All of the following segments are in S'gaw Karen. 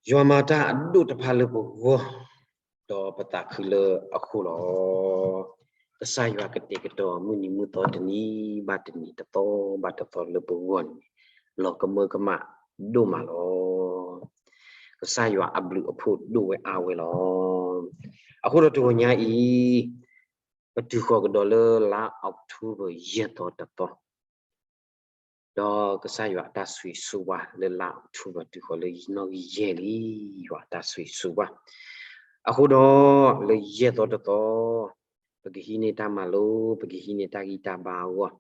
ယွၤမၤတၢ်အဒိၣ်တဖၣ်လၢပဂီၢ်, ဒီးပသးခုလၢအဃိလီၤ. ကစၢ်ယွၤကတဲာ်ကတီၤမုၢ်နံၤမုၢ်သီတနံၤဘၣ်တနံၤ တသီဘၣ်တသီလၢပဂီၢ်န့ၣ် လီၤကမၢကမၣ်ဒိၣ်မးလီၤ. ကစၢ်ယွၤအဘျုးအဖှိၣ်ဒိၣ်ဝဲအါဝဲလီၤ. အဃိဒီးတဂီၤညါအံၤ ပတုၤဃီၤကဒီးလၢလါ October ယဲၢ်သီတသီ ဒီးကစၢ်ယွၤအတၢ်ဆိၣ်ဂ့ၤဆိၣ်ဝါလၢလါ October တုၤဃီၤလၢနီၣ်ဂံၢ်ယဲၢ်လံ, ယွၤအတၢ်ဆိၣ်ဂ့ၤဆိၣ်ဝါ. အဃိဒီးလၢယဲၢ်သီတသီ ပကဟံးန့ၢ်တၢ်မၤလိ, ပကဟံးန့ၢ်တၢ်ဂံၢ်တၢ်ဘါအဂီၢ်,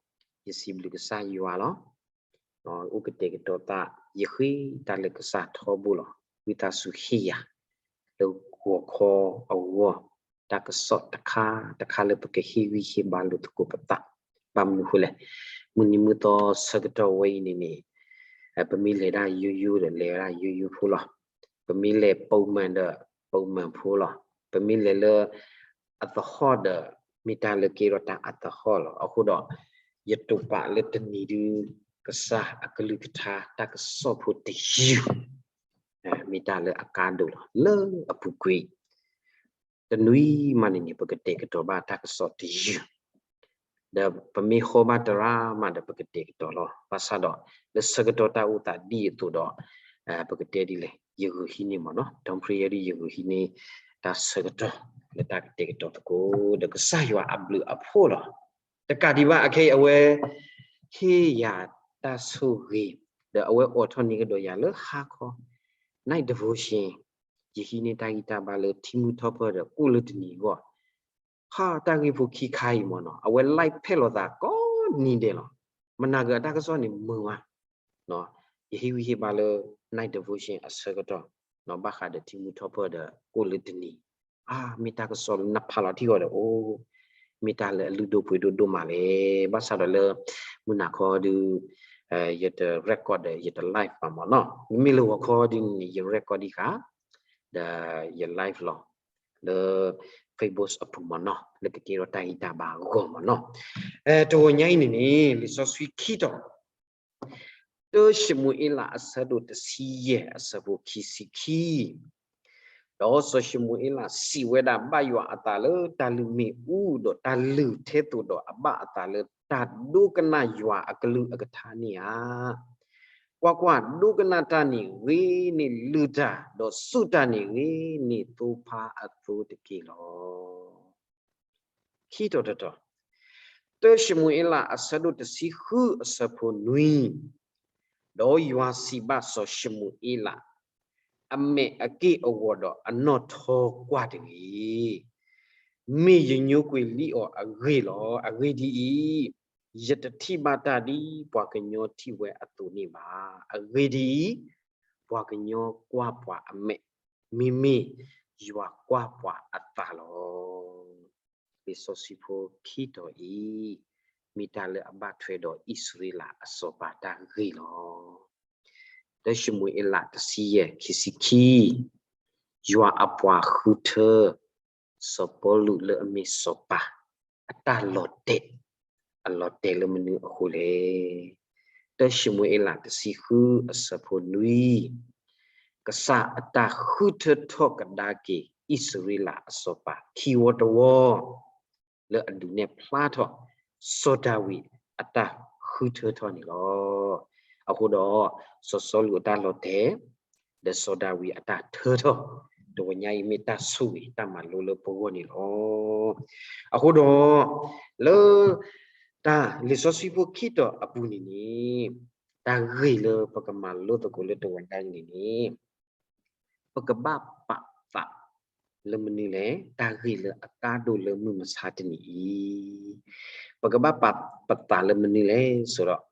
ယစံးဘျုးကစၢ်ယွၤလီၤ. အိၣ်ကတဲာ်ကတီၤသး, ယဃ့တၢ်လၢကစၢ်ထီဘိလီၤ. ဝံသးစူၤဟ့ၣ်ယၤ လၢဂီၤခီအဂီၢ် တၢ်ကစီၣ်တခါတခါလၢပကဟ့ၣ်ဂံၢ်ဟ့ၣ်ဘါလိာ်သကိးပသး, ဘၣ်မနုၤအဃိလဲၣ်, မုၢ်နံၤမုၢ်သီဆၢကတီၢ်ဝဲအံၤန့ၣ်န့ၣ် ပမ့ၢ်လဲၤဒၣ်ယိယိဒီး လဲၤဝဲဒၣ်ယိယိဖိလီၤ. ပမ့ၢ်လဲၤပိာ်မၢၣ်ဒီး ပိာ်မၢၣ်ဖိလီၤ. ပမ့ၢ်လဲၤလၢအသဟီၣ်ဒီး မ့ၢ်တၢ်လၢကဲထီၣ်တၢ်အသဟီၣ်လီၤ. အဃိဒီး ယတိာ်ပာ်လၢတနံၤဒု ကစၢ်အကလုၢ်ကထါတၢ်ကစီၣ်ဖိတယုၢ် မ့ၢ်တၢ်လၢအကါဒိၣ်လီၤ. လၢအပူၤကွံာ် တနွံမးန့ၣ်န့ၣ် ပကတဲာ်ကတီၤဘၣ်တၢ်ကစီၣ်တယုၢ်, ဒီးပမ့ၢ်ဟီဘၣ်တရၣ်မးဒီး ပကတဲာ်ကတီၤလီၤ. ဘၣ်ဆၣ်ဒီး လၢဆၢကတီၢ်တၢ်အိၣ်သးဒ်အသိးဒီး ပကတဲဒ်လဲၣ်, ယဂုာ်ဟံးန့ၢ်မ့ၢ်နီၤ, ဒီပြံယဲဒ်ယဂုာ်ဟံးန့ၢ် တၢ်ဆၢကတီၢ်လၢတၢ်ကတဲာ်ကတီၤသကိး ဒီးကစၢ်ယွၤအဘျုးအဖှိၣ်လီၤ. တကးဒံးဘၣ် အခဲအံၤအဝဲ ဟ့ၣ်ယၤတၢ်ဆိၣ်ဂ့ၤ ဒီးအဝဲအိးထီၣ်န့ၢ်ကဒီးယၤလၢဟါခီ night devotion ယဟံးန့ၢ်တၢ်ဂံၢ်တၢ်ဘါလၢထံမုၢ်ထီၣ်ပၢၢ်ဒီး ကိၣ်လၢတနံၤအဂီၢ်, ဟါ တၢ်ဂ့ၢ်ဖိခံခါအံၤမ့ၢ်နီၤ အဝဲ live ဖဲၣ်လိာ်သးကိးနံၤဒဲးလီၤ. မနၤက့ၤအတၢ်ကစီၣ်န့ၣ်မုာ်ဝဲ, ယဟ့ၣ်ဂံၢ်ဟ့ၣ်ဘါလၢ night devotion အဆၢကတီၢ် ဘၣ်ဃးဒီးထံမုၢ်ထီၣ်ပၢၢ်ဒီး ကိၣ်လၢတနံၤ, အါ မ့ၢ်တၢ်ကစီၣ်လၢနဖးလီၤထံဂီၤဒီး အိၣ် မ့ၢ်တၢ်လၢအလုၢ်ဒိၣ်ပှ့ၤဒိၣ်ဒိၣ်မးလဲၣ်. ဘၣ်ဆၣ်ဒီးလၢ မုၢ်နၤခီဒု ယတ record ဒီး ယတ live ဘၣ်မ့ၢ်နီၤ, မ့မ့ၢ်လၢဂီၤခီဒ်န့ၣ် ယ record ဒံးဃာ် ဒီးယ live လီၤ လၢ Facebook အပူၤမ့ၢ်နီၤ, လၢကကဲထီၣ်တၢ်ဂံၢ်တၢ်ဘါအဂီၢ်မ့ၢ်နီၤ. တဂီၤညါအံၤန့ၣ်န့ၣ် လံာ်စီဆှံခံတီၤ တၢၡမူၤအ့လးအဆၢဒိၣ်တဆံယဲၢ်အဆၢဖိခံဆံခံ, ဒီးစီၤၡမူၤအ့လးစံးဝဲဒၣ်, ဘၣ်ယွၤအသးလၢတၢ်လုၢ်မ့ၣ်အူ, ဒီးတၢ်လုၢ်ထဲသိးဒီးအဘၣ်အသးလၢတၢ်ဒိကနၣ်ယွၤအကလုၢ်အကထါန့ၣ်ဧါ. ကွၢ်ကွၢ်, ဒိကနၣ်တၢ်န့ၣ်ဂ့ၤန့ၢ်လုၢ်တၢ်, ဒီးစူၢ်တၢ်န့ၣ်ဂ့ၤန့ၢ်သိဖါအသိတက့ၢ်လီၤ. ခံတီၤတတီၤ, တၢၡမူၤအ့လးအဆၢဒိၣ်တဆံဃုအဆၢဖိနွံ, ဒီးယွၤစံးဘၣ်စီၤၡမူၤအ့လး, အမဲာ်အက့ၢ်အဂီၤဒီးအနီၣ်ထီကွၢ်တဂ့ၤ. မ့ၢ်ယညိကွံာ်လံအီၤအဂ့ၢ်လီၤ. အဂ့ၢ်ဒ်အံၤ, ယတထံၣ်ဘၣ်တၢ်ဒ်ပှၤကညီထံၣ်ဝဲအသိးန့ၣ်ဘၣ်. အဂ့ၢ်ဒ်အံၤ, ပှၤကညီကွၢ်ပှၤအမဲာ်, မ့မ့ၢ်ယွၤကွၢ်ပှၤအသးလီၤ. လံာ်စီဆှံဖိခံတီၤအံၤ မ့ၢ်တၢ်လၢအဘၣ်ထွဲဒီးအံၣ်စရ့လးအစီၤပၤတၢ်ဂ့ၢ်လီၤ. တၢၡမူၤအ့လးတဆံယဲၢ် ခံဆံခံ, ယွၤအပှၤဃုထၢ စီၤပီလူးလၢအမ့ၢ်စီၤပၤ အတၢ်လီၤတဲာ်, အလီၤတဲာ်လၢမနုၤအဃိလဲၣ်. တၢၡမူၤအ့လးတဆံဃုအဆၢဖိနွံ, ကစၢ်အတၢ်ဃုထၢထီၣ်ကဒါက့ၤ အံၣ်စရ့လးအစီၤပၤ ခံဝီတဝီ လၢအဒုးနဲၣ်ဖျါထီၣ် စီၤဒၤဝံးအတၢ်ဃုထၢထီၣ်န့ၣ်လီၤ. အဃိဒီး စီၤစီလူးအတၢ်လီၤတဲာ် ဒီးစီၤဒၤဝံးအတၢ်ထၢထီၣ် တဂီၤညါအံၤမ့ၢ်တၢ်ဆိၣ်ဂ့ၤတၢ်မၤလိလၢပဂီၢ်န့ၣ်လီၤ. အဃိဒီး လၢ တၢ်လံာ်စီဆှံဖိခံတီၤအပူၤန့ၣ်န့ၣ် တၢ်ဂ့ၢ်လၢပကမၤလိသကိးလၢတဂီၤညါအံၤန့ၣ်န့ၣ် ပကဘၣ်ပာ်သးလၢမနုၤလဲၣ်, တၢ်ဂ့ၢ်လၢအကါဒိၣ်လၢမုၢ်မဆါတနံၤအံၤ ပကဘၣ်ပာ်ပသးလၢမနုၤလဲၣ် ဆိုတော့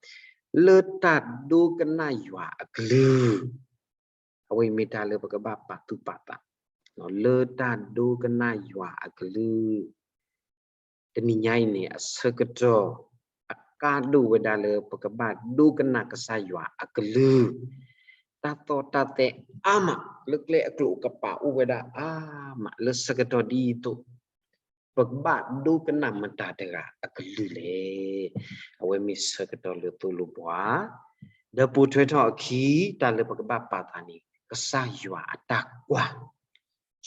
လၢတၢ်ဒိကနၣ်ယွၤအကလုၢ်, အဝဲအံၤမ့ၢ်တၢ်လၢပကဘၣ်ပာ်သူၣ်ပာ်သး လၢတၢ်ဒိကနၣ်ယွၤအကလုၢ် တနံၤညါအံၤန့ၣ် အဆၢကတီၢ် အကါဒိၣ်ဝဲဒၣ်လၢပကဘၣ်ဒိကနၣ်ကစၢ်ယွၤအကလုၢ်, တၢ်သီၣ်တၢ်သဲအါမး လၢကျဲအကျိၤအကပၤအိၣ်ဝဲဒၣ်အါမး လၢဆၢကတီၢ်ဒ်သိး ပကဘၣ်ဒိကနၣ်မတၤတဂၤအကလုၢ်လဲၣ်. အဝဲမ့ၢ်ဆၢကတီၢ်လၢသိၣ်လိပှၤ ဒီးပိာ်ထွဲထီၣ်အခံ တၢ်လၢပကဘၣ်ပာ်သးန့ၣ် ကစၢ်ယွၤအတၢ်ကွၢ်,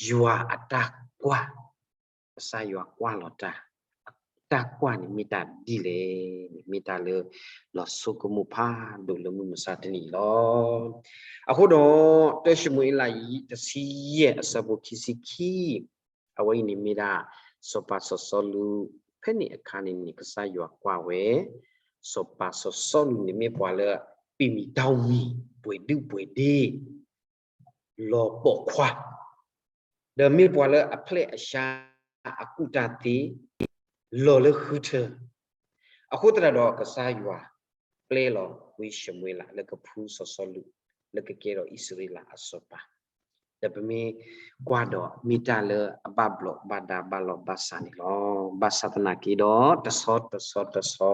ယွၤအတၢ်ကွၢ်, ကစၢ်ယွၤကွၢ်လီၤတၢ်, တၢ်ကွၢ်န့ၣ်မ့ၢ်တၢ်ဒ်လဲၣ်န့ၣ် မ့ၢ်တၢ်လၢ လီၤဆိကမိၣ်ဖးဒိၣ်လၢမုၢ်မဆါတနံၤအံၤလီၤ. အဃိဒီး တၢၡမူၤအ့လး ယံာ်တဆံယဲၢ် အဆၢဖိခံဆံခံ အဝဲအံၤန့ၣ်မ့ၢ်ဒၣ် စီၤပၤစီၤစီလူး ဖဲန့ၣ်အခါန့ၣ်န့ၣ် ကစၢ်ယွၤကွၢ်ဝဲ စီၤပၤစီၤစီလူးန့ၣ်မ့ၢ်ပှၤလၢ ပံၤမံၤတီမံၤ ပှဲၤဒုၣ်ပှဲၤဒ့ လီၤပိာ်ခွါ, ဒီးမ့ၢ်ပှၤလၢအဖျဲၣ်အဆါ အကူၣ်တၢ်သ့ လီၤလၢဃုထၢ, အဃိသတးဒီးကစၢ်ယွၤ ပျဲလီၤဝံၡမူၤအ့လး လၢကဖှူစီၤစီလူး လၢကကဲထီၣ်အံၣ်စရ့လးအစီၤပၤ, ဒီးပမ့ၢ်ကွၢ်ဒီးမ့ၢ်တၢ်လၢအဘၣ်ဘျီးဘၣ်ဒါဘၣ်လီၤဘၣ်စးန့ၣ်လီၤ. ဘၣ်ဆၣ်သနာ်က့ဒီး တဆီတဆီတဆီ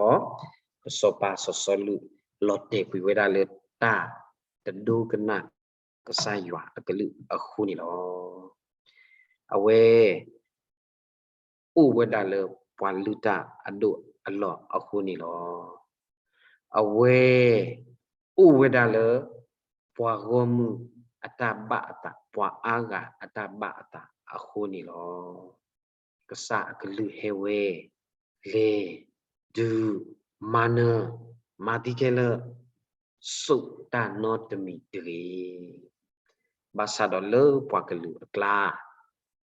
စီၤပၤစီၤစီလူး လီၤတဲာ်ကွံာ်ဝဲဒၣ်လၢတၢ်တဒိကနၣ်ကစၢ်ယွၤအကလုၢ်အဃိန့ၣ်လီၤ. အဝဲ အိၣ်ဝဲဒၣ်လၢပှၤလုၢ်တၢ်အဒိၣ်အလီၢ်အဃိန့ၣ်လီၤ. အဝဲ အိၣ်ဝဲဒၣ်လၢ ပှၤဂီၢ်မုၢ်အတၢ်ဘၣ်အသး ပှၤအါဂၤအတၢ်ဘၣ်အသးအဃိန့ၣ်လီၤ. ကစၢ်အကလုၢ်ဟဲဝဲ လဲၤ ဒုး မၤနၢၤ မၤသံခဲလၢာ် စိာ်တၢ်နီတမံၤတဂ့ၤ. ဘၣ်ဆၣ်ဒီးလၢပှၤကလုာ်အကျါ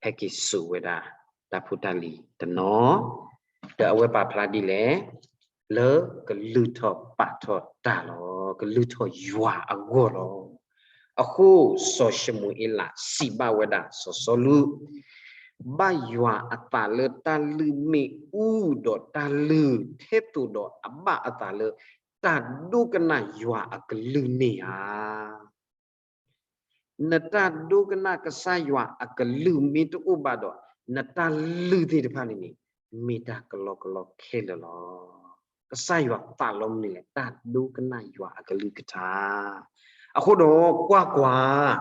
ဟဲက့ၤစိာ်ဝဲဒၣ် တၢ်ဖိတၢ်လံၤတနီၤ, ဒီးအဝဲပာ်ဖျါဒ်လဲၣ်, လၢကလုၢ်ထီၣ်ပာ်ထီၣ်တၢ်လီၤ, ကလုၢ်ထီၣ်ယွၤအဂီၢ်လီၤ. အဃိ စီၤၡမူၤအ့လးစံးဘၣ်ဝဲဒၣ်စီၤစီလူး, ဘၣ်ယွၤအသးလၢတၢ်လုၢ်မ့ၣ်အူ ဒီးတၢ်လုၢ်ထဲသိးဒီးအဘၣ်အသးလၢ တၢ်ဒိကနၣ်ယွၤအကလုၢ်န့ၣ်ဧါ. နတၢ်ဒိကနၣ်ကစၢ်ယွၤအကလုၢ်မ့ၢ်တအိၣ်ဘၣ်ဒီး နတၢ်လုၢ်သ့ၣ်တဖၣ်န့ၣ်န့ၣ် မ့ၢ်တၢ်ကလီကလီခဲလၢာ်လီၤ. ကစၢ်ယွၤသးလီမနုၤလဲၣ်, တၢ်ဒိကနၣ်ယွၤအကလုၢ်ကထါ. အဃိဒီးကွၢ်ကွၢ်,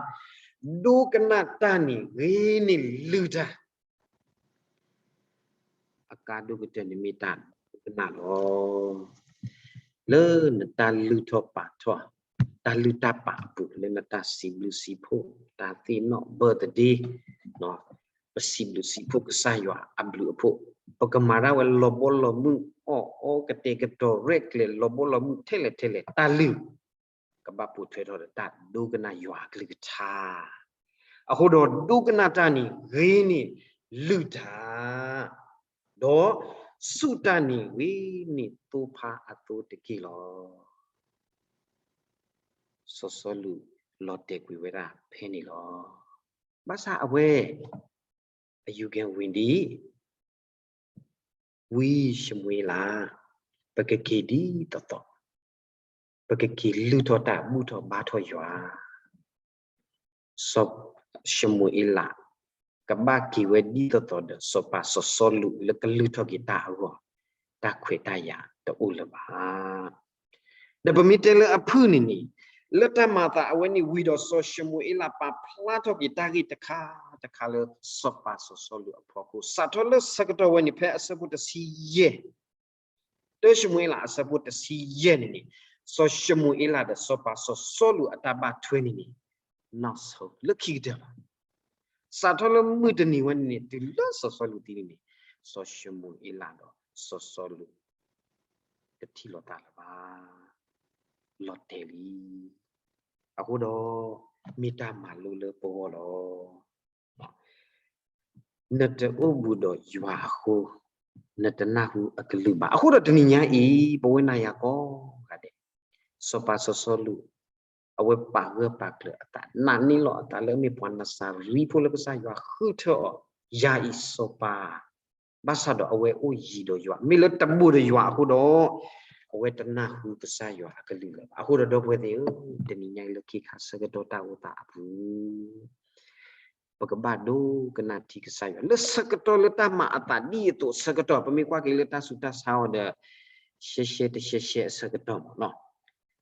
ဒိကနၣ်တၢ်န့ၣ်ဂ့ၤန့ၢ်လုၢ်တၢ် အကါဒိၣ်ကတၢၢ်န့ၣ်မ့ၢ်တၢ်ဒိကနၣ်လီၤ. လၢနတၢ်လုၢ်ထီၣ်ပာ်ထီၣ်, တၢ်လုၢ်တၢ်ပာ်အပူၤ, လၢနတၢ်စံးဘျုးစံးဖှိၣ်, တၢ်သ့ၣ်နီၣ် birthday, ပစံးဘျုးစံးဖှိၣ်ကစၢ်ယွၤအဘျုးအဖှိၣ်, ပကမၤဒၣ်ဝဲလီၤဘီလီၤမုၢ် အီၣ်အီကတဲာ်ကတီၤရဲၣ်ကျဲၤ လီၤဘီလီၤမုၢ်ထဲလဲၣ်ထဲလဲၣ် တၢ်လုၢ် ကဘၣ်ပိာ်ထွဲထီၣ်ဒီးတၢ်ဒိကနၣ်ယွၤအကလုၢ်ကထါ. အဃိဒီးဒိကနၣ်တၢ်န့ၣ်ဂ့ၤန့ၢ်လုၢ်တၢ်, ဒီးဆူၣ်တၢ်န့ၣ်ဂ့ၤန့ၢ်သိဖါအသိတက့ၢ်လီၤ. စီၤစီလူးလီၤတဲာ်ကွံာ်ဝဲဒၣ်ဖဲန့ၣ်လီၤ. ဘၣ်ဆၣ်အဝဲ အယူၤကဲဝံၤဒံး ဝံၡမူၤအ့လး, ပကက့ၤဒ်သိးသိး, ပကက့ၤလုၢ်ထီၣ်တၢ်ဘူၣ်ထီၣ်ဘါထီၣ်ယွၤ. စီၤၡမူၤအ့လး ကဘၣ်က့ၤဝဲဒ်သိးသိးဒီး စီၤပၤစီၤစီလူးလၢကလုၢ်ထီၣ်က့ၤတၢ်အဂီၢ်, တၢ်ခွဲးတၢ်ယာ်တအိၣ်လၢၤဘၣ်. ဒီးပမ့ၢ်တဲလၢအဖုၣ်န့ၣ်န့ၣ်, လၢတၢ်မၤအသးအဝဲန့ၣ်ဝံၤဒီး စီၤၡမူၤအ့လးပာ်ဖျါထီၣ်က့ၤတၢ်ဂ့ၢ်တခါတခါလၢ စီၤပၤစီၤစီလူးအဖီခိၣ်, စးထီၣ်လၢဆၢကတီၢ်ဝဲန့ၣ် ဖဲအဆၢဖိတဆံယဲၢ်, တၢၡမူၤအ့လးအဆၢဖိတဆံယဲၢ်န့ၣ်န့ၣ်, စီၤၡမူၤအ့လးဒီးစီၤပၤစီၤစီလူးအတၢ်ဘၣ်ထွဲန့ၣ်န့ၣ်, နီၢ်ဆိလၢခံကတၢၢ်ဘၣ်. စးထီၣ်လၢမုၢ်တနံၤဝဲန့ၣ်န့ၣ် တုၤလၢစီၤစီလူးသံန့ၣ်န့ၣ်, စီၤၡမူၤအ့လးဒီးစီၤစီလူး တထံၣ်လိာ်သးလၢၤဘၣ်. လီၤတဲာ်လံ. အဃိဒီး မ့ၢ်တၢ်မၤလိလၢပဂီၢ်လီၤ. နတအိၣ်ဘူးဒီးယွၤအဃိ, နတနၢ်ဟူအကလုၢ်ဘၣ်. အဃိဒီးတနံၤညါအံၤ ပဝဲနၤယၤကိးဂၤဒဲး, စီၤပၤစီၤစီလူး အဝဲပာ်ဂၢၢ်ပာ်ကျၢၤအသး, နာ်န့ၢ်လီၤအသးလၢအမ့ၢ်ပှၤနၤစၤရံဖိလၢကစၢ်ယွၤဃုထၢအီၤ, ယၤအံၤစီၤပၤ, ဘၣ်ဆၣ်ဒီးအဝဲအိၣ်ယံၤဒီးယွၤ, မ့ၢ်လၢတဘူးဒီးယွၤအဃိဒီး, အဝဲတနၢ်ဟူကစၢ်ယွၤအကလုၢ်လၢၤဘၣ်. အဃိဒီးဒီပုၢ်ဝဲၢ်သ့ၣ်ဧၢ, တနံၤညါအံၤလၢခံခါဆၢကတီၢ်တၢ်အိၣ်သးအပူၤ ပကဘၣ်ဒိကနၣ်ထံကစၢ်ယွၤ လၢဆၢကတီၢ်လၢတၢ်မၤအသးဒ်အသိးဆၢကတီၢ်, ပမ့ၢ်ကွၢ်က့ၤလၢတၢ်ဆူးတၢ်ဆါအီၤဒီး ရှဲရှဲတရှဲရှဲအဆၢကတီၢ်မးနီၤ.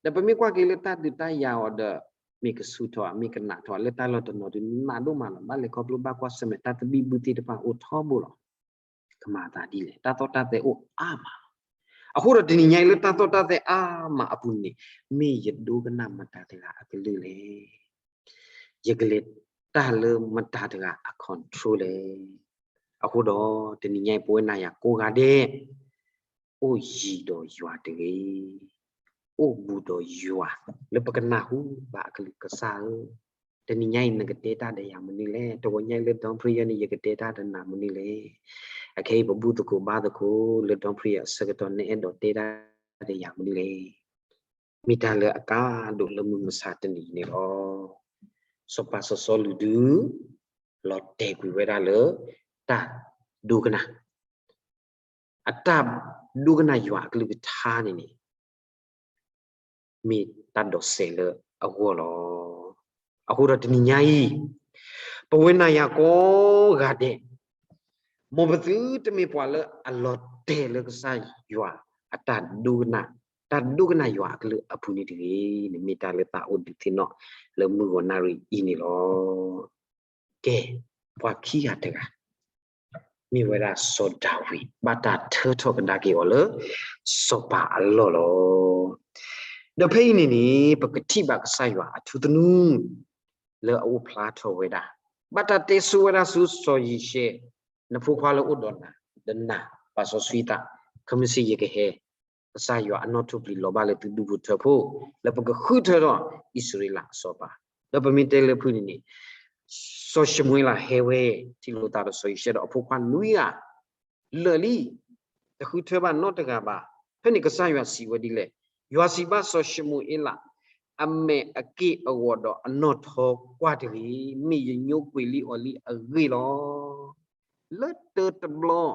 ဒီးပမ့ၢ်ကွၢ်က့ၤလၢတၢ်ဒုးတၢ်ယၤအီၤဒီး မ့ၢ်ကဆူၣ်ထီၣ် မ့ၢ်ကနးထီၣ် လၢတၢ်လီၢ်တနီၤဒုးနးဒိၣ်မးလီၤ. ဘၣ်လဲၤခီဖျိဘၣ်ကွၢ်ဆၢၣ်မဲာ် တၢ်သဘံၣ်ဘုၣ်သ့ၣ်တဖၣ်အိၣ်ထီဘိလီၤ. ကမၤအသးဒ်လဲၣ်, တၢ်သီၣ်တၢ်သဲအိၣ်အါမးလီၤ. အဃိဒီးတနံၤညါအံၤလၢတၢ်သီၣ်တၢ်သဲအါမးအပူၤန့ၣ် မ့ၢ်ယဒိကနၣ်မတၤတဂၤအကလုၢ်လဲၣ်. ယကလဲၤတၢ်လၢမတၤတဂၤအ control လဲၣ်. အဃိဒီးတနံၤညါအံၤ ပဝဲနၤယၤကိးဂၤဒဲး အိၣ်ယံၤဒီးယွၤတဂ့ၤ, အိၣ်ဘူးဒီးယွၤ လၢပကနၢ်ဟူဘၣ်အကလုၢ်. ကစၢ်ဧၢ, တနံၤညါအံၤ နကတဲတၢ်ဒီးယၤမနုၤလဲၣ်. တဂီၤညါအံၤလၢ Dawn Prayer န့ၣ် ယကတဲတၢ်ဒီးနၤမနုၤလဲၣ်. အခဲအံၤပဘူၣ်သကိးဘါသကိးလၢ Dawn Prayer အဆၢကတီၢ် နအဲၣ်ဒိးတဲတၢ်ဒီးယၤမနုၤလဲၣ်. မ့ၢ်တၢ်လၢအကါဒိၣ်လၢမုၢ်မဆါတနံၤအံၤန့ၣ်လီၤ. စီၤပၤစီၤစီလူးဒုး လီၤတဲာ်ကွံာ်ဝဲဒၣ်လၢ တၢ်ဒိကနၣ်, အတၢ်ဒိကနၣ်ယွၤအကလုၢ်ကထါန့ၣ်န့ၣ် မ့ၢ်တၢ်ဒိးစဲးလၢအဂီၢ်လီၤ. အဃိဒီးတနံၤညါအံၤ ပဝဲနၤယၤကိးဂၤဒဲး မ်ပသုတမ့ၢ်ပှၤလၢအလီၤတဲာ်လၢကစၢ်ယွၤအတၢ်ဒိကနၣ်, တၢ်ဒိကနၣ်ယွၤအကလုၢ်အပူၤန့ၣ်တဂ့ၤန့ၣ် မ့ၢ်တၢ်လၢသးအိၣ်ဒုးသ့ၣ်နီၣ်လၢမုၢ်ဂီၤနၣ်ရံၣ်အံၤန့ၣ်လီၤ. ကဲ, ပှၤခံဂၤတဂၤ မ့ၢ်ဝဲဒၣ်စီၤဒၤဝံး ဘၣ်တၢ်ထၢထီၣ်ကဒါက့ၤအီၤလၢ စီၤပၤအလီၢ်လီၤ. ဒီးဖဲအံၤန့ၣ်န့ၣ် ပကထံၣ်ဘၣ်ကစၢ်ယွၤအထူသနူ လၢအအိၣ်ဖျါထီၣ်ဝဲဒၣ်, ဘၣ်တၢ်တဲဆိဝဲဒၣ်ဆူစီၤယံၤၡဲ, နဖိခွါလၢအိၣ်ဒီးနၤ, ဒီးနၤ ပှၤစီဆှံသး, ခဲမုၢ်ဆ့ၣ်ယကဟဲ ကစၢ်ယွၤအနီၣ်ထိၣ်ပျံၤလီၤဘၣ်လၢသုဒူၣ်ဖိထၢဖိ, လၢပကဃုထၢထီၣ်အံၣ်စရ့လးအစီၤပၤ, ဒီးပမ့ၢ်တဲလၢဖုၣ်န့ၣ်န့ၣ်, စီၤၡမူၤအ့လးဟဲဝဲ, ထံၣ်လိာ်သးဒီးစီၤယံၤၡဲဒီးအဖိခွါနွံဂၤ, လၢာ်လံ, တဃုထၢဘၣ်နီတဂၤဘၣ်. ဖဲန့ၣ်ကစၢ်ယွၤစံးဝဲဒ်လဲၣ်, ယွၤစံးဘၣ်စီၤၡမူၤအ့လး, အမဲာ်အက့ၢ်အဂီၤဒီးအနီၣ်ထီကွၢ်တဂ့ၤ, မ့ၢ်ယညိကွံာ်လံအီၤလံအဂ့ၢ်လီၤ. လၢတၢတဘျီ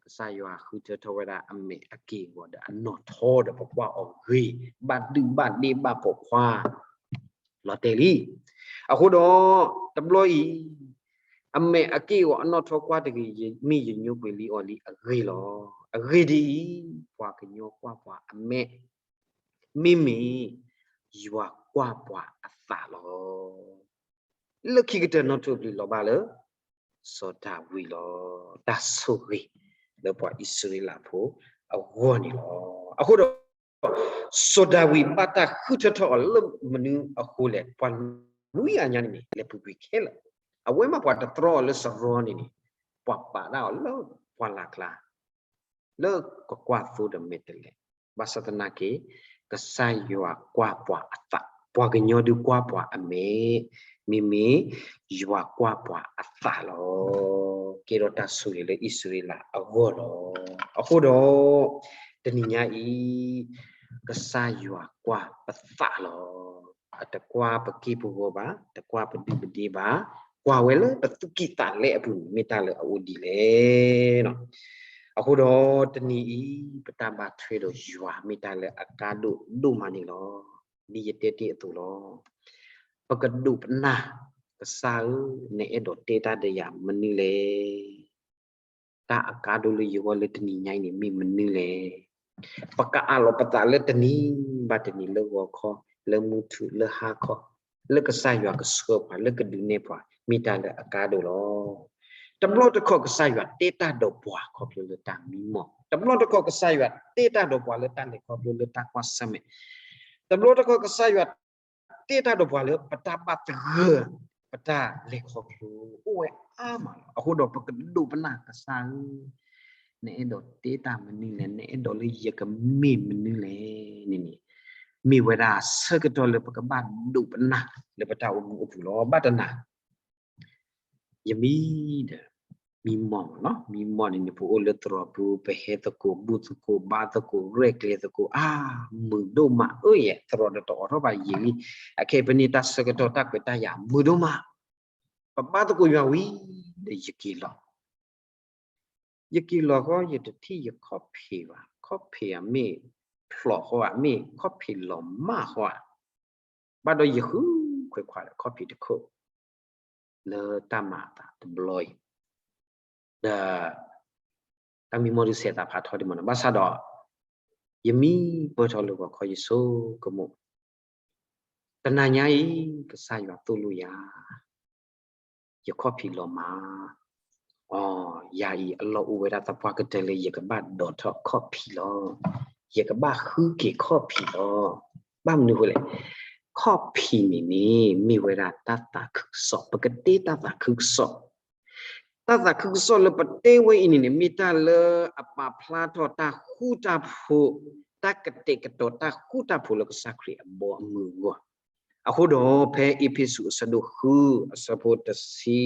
ကစၢ်ယွၤဃုထၢထီၣ်ဝဲဒၣ်အမဲာ်အက့ၢ်အဂီၤဒီးအနီၣ်ထီဒီးပကွၢ်အီၤဂ့ၤ, ဘၣ်ဒုၣ်ဘၣ်ဒ့ဘၣ်ပိာ်ခွါ လီၤတဲာ်လံ. အဃိဒီး တဘျီအံၤ အမဲာ်အက့ၢ်အဂီၤအနီၣ်ထီကွၢ်တဂ့ၤ, မ့ၢ်ယညိကွံာ်လံအီၤလံအဂ့ၢ်လီၤ. အဂ့ၢ်ဒ်အံၤ, ပှၤကညီကွၢ်ပှၤအမဲာ်, မ့မ့ၢ် ယွၤကွၢ်ပှၤအသးလီၤ. လၢခံကတၢၢ်နီၣ်ထိၣ်ပျံၤလီၤဘၣ်လၢ စီၤဒၤဝံးလီၤ. တၢ်ဆိၣ်ဂ့ၤလၢပှၤအံၣ်စရ့လးဖိအဂီၢ်န့ၣ်လီၤ. အဃိဒီး စီၤဒၤဝံးဘၣ်တၢ်ဃုထၢထီၣ်အီၤလၢမနုၤအဃိလဲၣ်, ပှၤနွံဂၤညါန့ၣ်န့ၣ် လဲၤပူၤကွံာ်ခဲလၢာ်, အဝဲမ့ၢ်ပှၤတတြီအီၤလၢစရီန့ၣ်န့ၣ်, ပှၤပာ်ဒၣ်အီၤလၢပှၢ်လၢ်ကျါ လၢကကွၢ်သိဒီးမဲာ်တဲးလဲး, ဘၣ်ဆၣ်သနာ်က့ ကစၢ်ယွၤကွၢ်ပှၤအသး, ပှၤကညီဒုးကွၢ်ပှၤအမဲာ်, မ့မ့ၢ်ယွၤကွၢ်ပှၤအသးလီၤ. ကဲထီၣ်တၢ်ဆိၣ်ဂ့ၤလၢအံၣ်စရ့လးအဂီၢ်လီၤ. အဃိဒီး တနံၤညါအံၤ ကစၢ်ယွၤကွၢ်ပသးလီၤ. အတကွၢ်ပက့ၢ်ပဂီၤဘၣ်, တကွၢ်ပဒုၣ်ပဒ့ဘၣ်, ကွၢ်ဝဲလၢပသူၣ်ကံၢ်သးလဲအပူၤန့ၣ် မ့ၢ်တၢ်လၢအအိၣ်ဒ်လဲၣ်. အဃိဒီးတနံၤအံၤ ပတၢ်ဘၣ်ထွဲဒီးယွၤမ့ၢ်တၢ်လၢအကါဒိၣ်ဒိၣ်မးန့ၣ်လီၤ. ဒ်ယတဲတ့ၢ်အသိးလီၤ. ပကဒိးပနၢ်, ကစၢ်ဧၢ, နအဲၣ်ဒိးတဲတၢ်ဒီးယၤမနုၤလဲၣ်. တၢ်အကါဒိၣ်လၢယဂီၢ်လၢတနံၤညါအံၤန့ၣ်မ့ၢ်မနုၤလဲၣ်. ပကအးလီၤပသးလၢတနံၤဘၣ်တနံၤ လၢဂီၤခီ, လၢမုၢ်ထူၣ်, လၢဟါခီ, လၢကစၢ်ယွၤကဆှၢပှၤ, လၢကဒုးနဲၣ်ပှၤ, မ့ၢ်တၢ်လၢအကါဒိၣ်လီၤ. တဘျီတခီၣ်ကစၢ်ယွၤတဲတၢ်ဒီးပှၤခီဖျိလၢတၢ်မံမီၢ်, တဘျီတခီၣ်ကစၢ်ယွၤတဲတၢ်ဒီးပှၤလၢတၢ်လဲၤခီဖျိလၢတၢ်ကွၢ်ဆၢၣ်မဲာ်, တဘျီတခီၣ်ကစၢ်ယွၤတဲတၢ်ဒီးပှၤလၢပတၢ်ဘၣ်သဂၢၢ်, ပတၢ်လဲၤခီဖျိ အိၣ်ဝဲအါမးလီၤ. အဃိဒီးပကဒိးပနၢ်ကစၢ်ဧၢ, နအဲၣ်ဒိးတဲတၢ်မနုၤလဲၣ်, နအဲၣ်ဒိးလၢယကမ့ၢ်မနုၤလဲၣ်န့ၣ်န့ၣ်, မ့ၢ်ဝဲဒၣ်ဆၢကတီၢ်လၢပကဘၣ်ဒိးပနၢ်လၢပတၢ်အိၣ်မူအပူၤလီၤ. ဘၣ်တနၤ ယမံဒီး မံမီၢ်လီၤ, မံမီၢ်န့ၣ်န့ၣ် ပအိၣ်လၢသရိာ်ပူၤ ပဟဲသကိး ဘူၣ်သကိး ဘါသကိး ရဲၣ်ကျဲၤသကိး အါ မုာ်ဒိၣ်မး အၢယဲၢ် သရိာ်တတအိးထီၣ်ဘၣ်ယံာ်လံ, အခဲအံၤပန့ၢ်တၢ်ဆၢကတီၢ်တၢ်ခွဲးတၢ်ယာ်မုာ်ဒိၣ်မး, ပဘါသကိးယွၤဝံၤဒီးယက့ၤလီၤ ယက့ၤလီၤဃီ ယတထံၣ်ယခီၣ်ဖံးဘၣ်, ခီၣ်ဖံးဧါ မ့ၢ်ဖျိးဃီဧါ မ့ၢ်ခီၣ်ဖံးလီၤမၢ်ဃီဧါ, ဘၣ်ဒီးယဃုခွဲးခွါဒီးခီၣ်ဖံးတခိၣ် လၢတၢ်မၤအသးတဘျီအံၤ, ဒီး တၢ်မံမီၢ်ဒုးစဲးသးဖးထီဒံးမးနီၤ, ဘၣ်ဆၣ်ဒီး ယမံပၢၢ်ထီၣ်လၢဂီၤခီယဆိကမိၣ် တနၤညါအံၤ ကစၢ်ယွၤသိၣ်လိယၤ, ယခီၣ်ဖံးလီၤမၢ်, ယၤအံၤအလီၢ်အိၣ်ဝဲဒၣ်သပှၢ်ကတၢၢ်လၢယကဘၣ်ဒိးထီၣ်ခီၣ်ဖံးလီၤ. ယကဘၣ်ဃုက့ၤခီၣ်ဖံးလီၤ. ဘၣ်မနုၤအဃိလဲၣ်, ခီၣ်ဖံးန့ၣ်န့ၣ် မ့ၢ်ဝဲဒၣ်တၢ်သးခုကစီၣ်, ပကတဲတၢ်သးခုကစီၣ် တၢ်သးခုကစီၣ်လၢပတဲဝဲအံၤန့ၣ်န့ၣ် မ့ၢ်တၢ်လၢအပာ်ဖျါထီၣ်တၢ်ဃူတၢ်ဖိး, တၢ်ကတဲာ်ကတီၤတၢ်ဃူတၢ်ဖိးလၢကစၢ်ခရံာ်အဘီအမုၢ်အဂီၢ်. အဃိဒီးဖဲအ့းဖ့းစူးအဆၢဒိၣ်ဃု အဆၢဖိတဆံ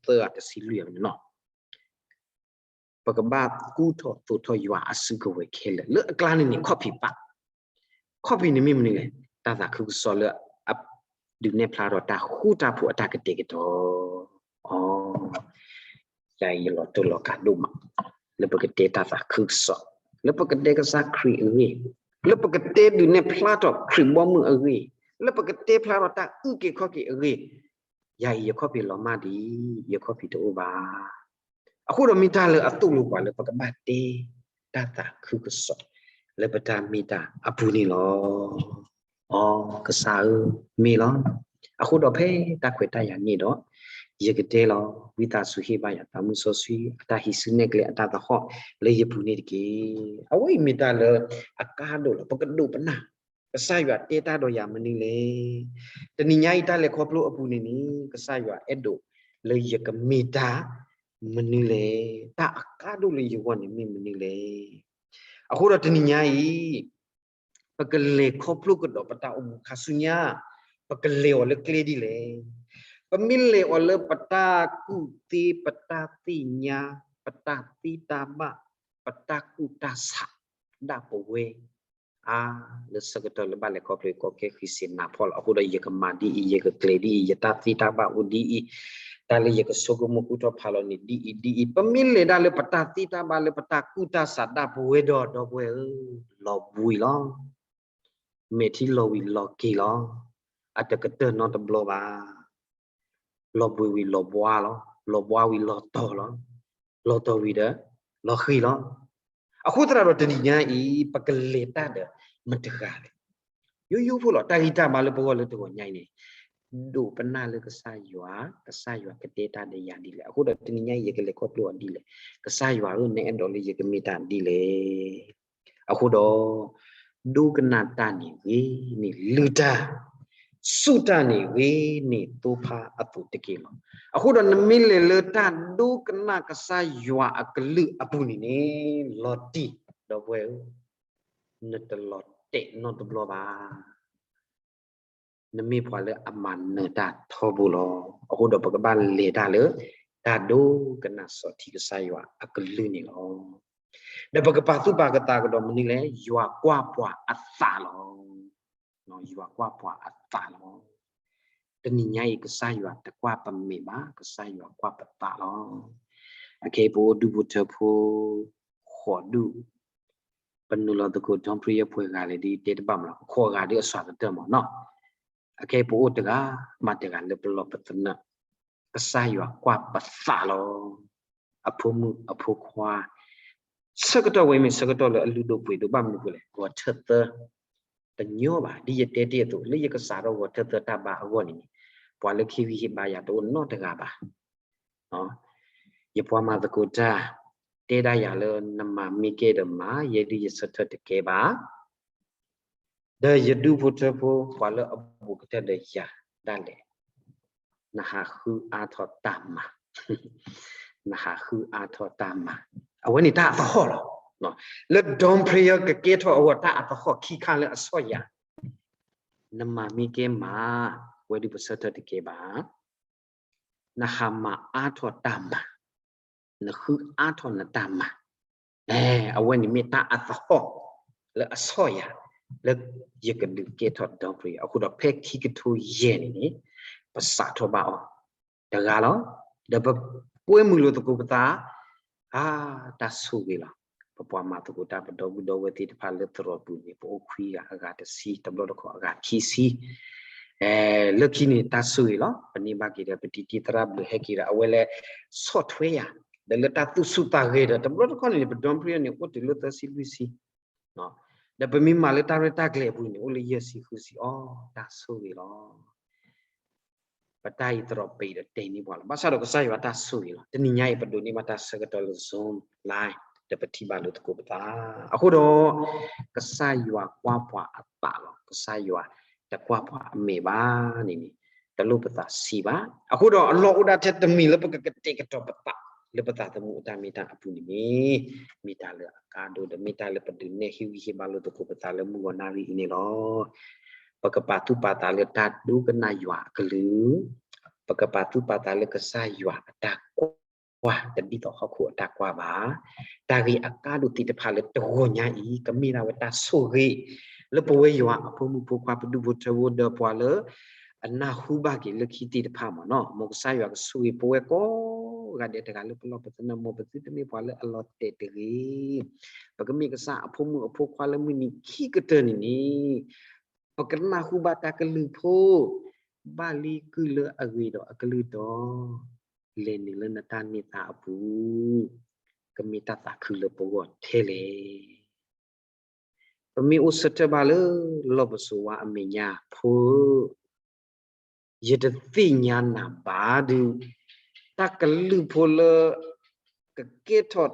သၢ တဆံလွံၢ်အန့ၣ်လီၤ. ပကဘၣ်ကူၣ်ထီၣ်သိးထီၣ်ယွၤအစုကဝဲၤခဲလၢာ်, လၢအကျါန့ၣ်န့ၣ် ခီၣ်ဖံးပာ် ခီၣ်ဖံးန့ၣ်မ့ၢ်မနုၤလဲၣ်, တၢ်သးခုကစီၣ်လၢအဒုးနဲၣ်ဖျါထီၣ်တၢ်ဃူတၢ်ဖိးအတၢ်ကတဲာ်ကတီၤ. အီ, ယၤအံၤယလီၤတိၢ်လီၤကးဒိၣ်မး လၢပကတဲတၢ်သးခုကစီၣ်, လၢပကတဲကစၢ်ခရံာ်အဂ့ၢ်, လၢပကတဲဒုးနဲၣ်ဖျါထီၣ်ခရံာ်ဘီမုၢ်အဂ့ၢ်, လၢပကတဲဖျါထီၣ်တၢ်အုၣ်က့ၤခီၣ်က့ၤအဂ့ၢ်. ယၤအံၤယခီၣ်ဖံးလီၤမၢ်ဒံး, ယခီၣ်ဖံးတအိၣ်ဘၣ်. အဃိဒီးမ့ၢ်တၢ်လၢအသိၣ်လိပှၤလၢပကဘၣ်တဲတၢ်သးခုကစီၣ် လၢပတၢ်မ့ၢ်တၢ်အပူၤန့ၣ်လီၤ. အီ, ကစၢ်ဧၢ, မ့ၢ်လီၤ. အဃိဒီးဖဲတၢ်ခွဲးတၢ်ယာ်န့ၣ်ဒီး ယကတဲလီၤ, ဝံသးစူၤဟ့ၣ်ဘၣ်ယၤသးမုၢ်စီဆှံ အတၢ်ဟံးစုနဲၣ်ကျဲအတၢ်သဟီၣ်လၢယပူၤန့ၣ်တက့ၢ်. အဝဲအံၤမ့ၢ်တၢ်လၢအကါဒိၣ်လီၤ. ပကဒိးပနၢ် ကစၢ်ယွၤတဲတၢ်ဒီးယၤမနုၤလဲၣ်. တနံၤညါအံၤတၢ်လဲၤခီဖျိအပူၤန့ၣ်န့ၣ် ကစၢ်ယွၤအဲၣ်ဒိးလၢယကမ့ၢ်တၢ်မနုၤလဲၣ်. တၢ်အကါဒိၣ်လၢယဂီၢ်န့ၣ်မ့ၢ်မနုၤလဲၣ်. အဃိဒီးတနံၤညါအံၤ ပကလဲၤခီဖျိကဒီးပတၢ်အိၣ်မူခါဆူညါ, ပကလဲၤအီၤလၢကျဲဒ်လဲၣ်. ပမ့ၢ်လဲၤအီၤလၢပတၢ်ကူၣ်သ့, ပတၢ်သ့ၣ်ညါ, ပတၢ်သ့တၢ်ဘၣ်, ပတၢ်ကူၣ်တၢ်ဆး ဒၣ်ပဝဲ အါ, လၢဆၢကတီၢ်လၢဘၣ်လဲၤခီဖျိကီကဲဃံစ့နးဖီလီၤ. အဃိဒီးယကမၤဒ်အံၤ, ယကကျဲၤဒ်အံၤ, ယတၢ်သ့တၢ်ဘၣ်အိၣ်ဒ်အံၤ, တၢ်လၢယကဆိကမိၣ်ကူၣ်ထီၣ်ဖးလီၤန့ၣ်ဒ်အံၤဒ်အံၤ, ပမ့ၢ်လဲၤဒၣ်လၢပတၢ်သ့တၢ်ဘၣ်လၢပတၢ်ကူၣ်တၢ်ဆးဒၣ်ပဝဲဒီး ဒီပုၢ်ဝဲၢ်ဧၢ, လီၤဘှံးလီၤ. မဲာ်ထံလီၤဝံၤလီၤက့ၤလီၤ. အတကတၢၢ်နီတဘျီဘၣ်. လီၤဘှံးဝံၤလီၤဘှါလီၤ. လီၤဘှါဝံၤလီၤတီၤလီၤ. လီၤတီၤဝံၤဒီး လီၤဃံၤလီၤ. အဃိသတးဒီးတနံၤညါအံၤ ပကလဲၤတၢ်ဒီးမတၤတဂၤလဲၣ်. ယိယိဖိလီၤ. တၢ်ဂံၢ်တၢ်ဘါလၢပဂီၢ်လၢတဂီၤညါအံၤန့ၣ် ဒိးပနၢ်လၢကစၢ်ယွၤ, ကစၢ်ယွၤကတဲတၢ်ဒီးယၤဒ်လဲၣ်. အဃိဒီးတနံၤညါအံၤ ယကလဲၤခီဖျိအီၤဒ်လဲၣ်. ကစၢ်ယွၤဧၢ, နအဲၣ်ဒိးလၢယကမ့ၢ်တၢ်ဒ်လဲၣ်. အဃိဒီး ဒိကနၣ်တၢ်န့ၣ်ဂ့ၤန့ၣ်လုၢ်တၢ်, စူၢ်တၢ်န့ၣ်ဂ့ၤန့ၣ်သိဖါအသိးတက့ၢ်လီၤ. အဃိဒီးနမ့ၢ်လဲၤလၢတၢ်ဒိကနၣ်ကစၢ်ယွၤအကလုၢ်အပူၤန့ၣ်န့ၣ် လီၤတံၢ်, ဒီပုၢ်ဝဲၢ်ဧၢ, နတလီၤတဲာ်နီတဘျီဘၣ်. နမ့ၢ်ပှၤလၢအမၤနၢၤတၢ်ထီဘိလီၤ. အဃိဒီးပကဘၣ်လဲၤတၢ်လၢ တၢ်ဒိကနၣ်စီထံကစၢ်ယွၤအကလုၢ်န့ၣ်လီၤ. ဒီးပကပာ်သူၣ်ပာ်ကသးကဒီးမနုၤလဲၣ်, ယွၤကွၢ်ပှၤအသးလီၤ. ယွၤကွၢ်ပှၤအသးလီၤ. တနံၤညါအံၤ ကစၢ်ယွၤတကွၢ်ပမဲာ်ဘၣ်, ကစၢ်ယွၤကွၢ်ပသးလီၤ. အခဲအံၤပအိၣ်ဒူၣ်ဖိထၢဖိ ဃိးဒူၣ်, ပနုာ်လီၤသကိး Don Prayer ပှဲၤဂၤလဲၣ်ဒ်တဲတဘၣ်မးလီၤ, ပခွါဂၤဒ်အစှၤကတၢၢ်မးနီၤ. အခဲအံၤပအိၣ်တဂၤမးတဂၤလၢပလီၢ်ပသနၢၣ်, ကစၢ်ယွၤကွၢ်ပသးလီၤ. အဖိမုၣ်အဖိခွါ ဆၢကတီၢ်ဝဲမ့ၢ်ဆၢကတီၢ်လၢအလုၢ်ဒိၣ်ပှ့ၤဒိၣ် ဘၣ်မနုၤအဃိလဲၣ်, ဂီၤထၢၣ်သၢ တညီဘၣ်. ဒ်ယတဲတ့ၢ်အသိး လၢယကစးထီၣ်ဂီၤထၢၣ်သၢတၢ်ဘါအဂီၢ်န့ၣ် ပှၤလၢခံဝံဟ့ၣ်ဘါယၤတအိၣ်နီတဂၤဘၣ်. ယပှၤမၤသကိးတၢ် တဲဒၣ်ယၤလၢနမၤမ့ၢ်ကဲဒီးမၤ, ယဲဒုးယဆၢထၢၣ်တကဲဘၣ်. ဒီးယဒူၣ်ဖိထၢဖိ ပှၤလၢအဘူးကတၢၢ်ဒီးယၤဒၣ်လဲာ်, နဟးဃုအါထီၣ်တၢ်မၤ, နဟးဃုအါထီၣ်တၢ်မၤ, အဝဲန့ၣ်တၢ်အသဟီၣ်လီၤ. လၢ Don Prayer ကကဲထီၣ်အဂီၢ် တၢ်အသဟီၣ်ခံခါလၢအဆီၣ်ယၤ, နမၤမ့ၢ်ကဲမၤ, ဝဲဒုးပဆၢထၢၣ်တကဲဘၣ်. နဟးမၤအါထီၣ်တၢ်မၤ, နဃုအါထီၣ်နတၢ်မၤ, အဝဲန့ၣ်မ့ၢ်တၢ်အသဟီၣ်လၢအဆီၣ်ယၤ လၢယကဒုးကဲထီၣ် Don Prayer အဃိဒီး ဖဲခံကထိယဲၢ်န့ၣ်န့ၣ် ပစးထီၣ်ဘၣ်အီၤတဂၤလီၤ. ဒီးပကွဲမုာ်လိာ်သကိးပသး အါ, တၢ်ဆိၣ်ဂ့ၤလီၤ. ပပှၤမၤသကိးတၢ် ပဒီပုၢ်ဒီဝဲၢ်သ့ၣ်တဖၣ်လၢသရိာ်ပူၤန့ၣ် ပအိၣ်ခွံဂၤ, အဂၤတဆံ, တဘျီတခီၣ်အဂၤခံဆံ, လၢခံန့ၣ် တၢ်ဆိၣ်ဂ့ၤလီၤ. ပန့ၢ်ဘၣ်က့ၤဒီး ပတံၤတံၤသရၣ်ဘျုးဟဲက့ၤဒီး အဝဲလဲၤဆီၣ်ထွဲယၤ, ဒီးလၢတၢ်သူၣ်ဆူၣ်သးဂဲၤဒီး တဘျီတခီၣ်န့ၣ် ပ Don Prayer န့ၣ် အိၣ်တုၤလၢသၢဆံလွံၢ်ဆံ, ဒီးပမ့ၢ်မၤလၢတၢ်ရဲၣ်တၢ်ကျဲၤအပူၤန့ၣ် အိၣ်လၢယဲၢ်ဆံဃုဆံ, အီ, တၢ်ဆိၣ်ဂ့ၤလီၤ. ပတၢ်အံၤသရိာ်ပအံၤဒီးတဲန့ၢ်ပှၤလီၤ. ဘၣ်ဆၣ်ဒီးကစၢ်ယွၤတၢ်ဆိၣ်ဂ့ၤလီၤ. တနံၤညါအံၤ ပဒိးန့ၢ်ဘၣ်တၢ်ဆၢကတီၢ်လၢ Zoom line ဒီးပထံၣ်ဘၣ်လိာ်သကိးပသး. အဃိဒီး ကစၢ်ယွၤကွၢ်ပှၤအသးလီၤ. ကစၢ်ယွၤတကွၢ်ပှၤအမဲာ်ဘၣ်န့ၣ်န့ၣ် တလိၣ်ပသးဆံးဘၣ်. အဃိဒီးအလီၢ်အိၣ်ဒၣ်ထဲတမံၤလၢပကကတဲာ်ကတီၤပသး လၢပသးသမူအတၢ်မ့ၢ်တၢ်အပူၤန့ၣ်မ့ၢ် မ့ၢ်တၢ်လၢအကါဒိၣ်ဒီး မ့ၢ်တၢ်လၢပဒုးနဲၣ်ဟ့ၣ်ဂံၢ်ဟ့ၣ်ဘါလိာ်သကိးပသးလၢမုၢ်ဂီၤနၣ်ရံၣ်အံၤန့ၣ်လီၤ. ပကပာ်သူၣ်ပာ်သးလၢတၢ်ဒိကနၣ်ယွၤအကလုၢ်, ပကပာ်သူၣ်ပာ်သးလၢကစၢ်ယွၤအတၢ်ကွၢ်, တဒ်သိးဟီၣ်ခိၣ်အတၢ်ကွၢ်ဘၣ်. တၢ်ဂ့ၢ်အကါဒိၣ်သ့ၣ်တဖၣ်လၢတဂီၤညါအံၤ ကမ့ၢ်ဒၣ်ဝဲတၢ်ဆိၣ်ဂ့ၤ လၢပဝဲယွၤအဖိမုၣ်ဖိခွါ ပဒူၣ်ဖိထၢဖိ ဒီးပှၤလၢ အနၢ်ဟူဘၣ်က့ၤလၢခံသ့ၣ်တဖၣ်မ့ၢ်နီၤ. မ်ကစၢ်ယွၤကဆိၣ်ဂ့ၤပဝဲကိးဂၤဒဲး, တဂၤလၢပလီၢ်ပသနၢၣ်, မ်ပသုတမ့ၢ်ပှၤလၢအလီၤတဲာ်တဂ့ၤ. ပကမ့ၢ်ကစၢ်အဖိမုၣ်အဖိခွါလၢမုၢ်နံၤခံကတၢၢ်န့ၣ်န့ၣ် ပကနၢ်ဟူဘၣ်တၢ်ကလုၢ်ဖိ, ဘၣ်လံကုၢ်လၢအဂ့ၤဒီးအကလုၢ်တီ, လဲၤနုာ်လၢနတၢ်န့ၢ်သါအပူၤ, ကမ့ၢ်တၢ်သးခုလၢပဂီၢ်ထဲလဲၣ်. ပမ့ၢ်အိၣ်ဆၢထၢၣ်ဘၣ်လၢလီၢ်ပစိာ်ဝါအမဲာ်ညါဖိဧၢ, ယတသ့ၣ်ညါနၤဘၣ်ဒီး တၢ်ကလုၢ်ဖိလၢ ကကဲထီၣ်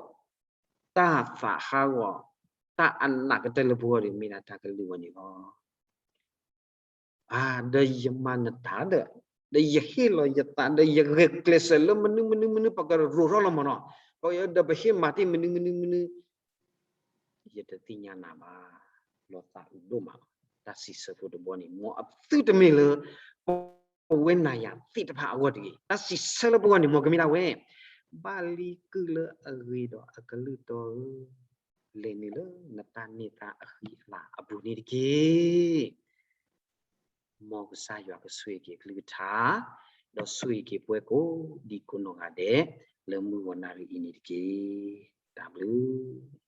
တၢ်သးဟးဂီၤ တၢ်အနးကတၢၢ်လၢပဂီၢ်ဒီး မ့ၢ်ဒၣ်တၢ်ကလုၢ်ဝဲန့ၣ်လီၤ. အါ, ဒီးယမၤနတၢ်ဒီး, ဒီးယဟ့ၣ်လီၤယသး ဒီးယဂဲၤကျဲးစၢးလၢမနုၤမနုၤမနုၤ ပကရိးထီၣ်လီၤမ့ၢ်နီၤ, ပဒီးပဟ့ၣ်မၤတ့ၢ်မနုၤမနုၤမနုၤ, ယတသ့ၣ်ညါနၤဘၣ်, လီၤသးအုးဒိၣ်မးလီၤ. တၢ်စံးဆၢဖိတဘီန့ၣ် မ်အသုတမ့ၢ်လၢ ပဝဲနၤယၤသ့ၣ်တဖၣ်အဂီၢ်တဂ့ၤ. တၢ်စံးဆၢလၢပဂီၢ်န့ၣ် မ်ကမ့ၢ်ဒၣ်ဝဲ, ဘၣ်လံကုၢ်လၢအဂ့ၤဒီးအကလုၢ်တီဧၢ, လဲၤနုာ်လၢနတၢ်န့ၢ်သါအဃံအလၤအပူၤန့ၣ်တက့ၢ်. မ်ကစၢ်ယွၤကဆိၣ်ဂ့ၤက့ၤအကလုၢ်ကထါ, ဒီးဆိၣ်ဂ့ၤက့ၤပဝဲကိးဒံကိးနီၢ်ဂၤဒဲး လၢမုၢ်ဂီၤနၣ်ရံၣ်အံၤန့ၣ်တက့ၢ်. တၢ်ဘျုး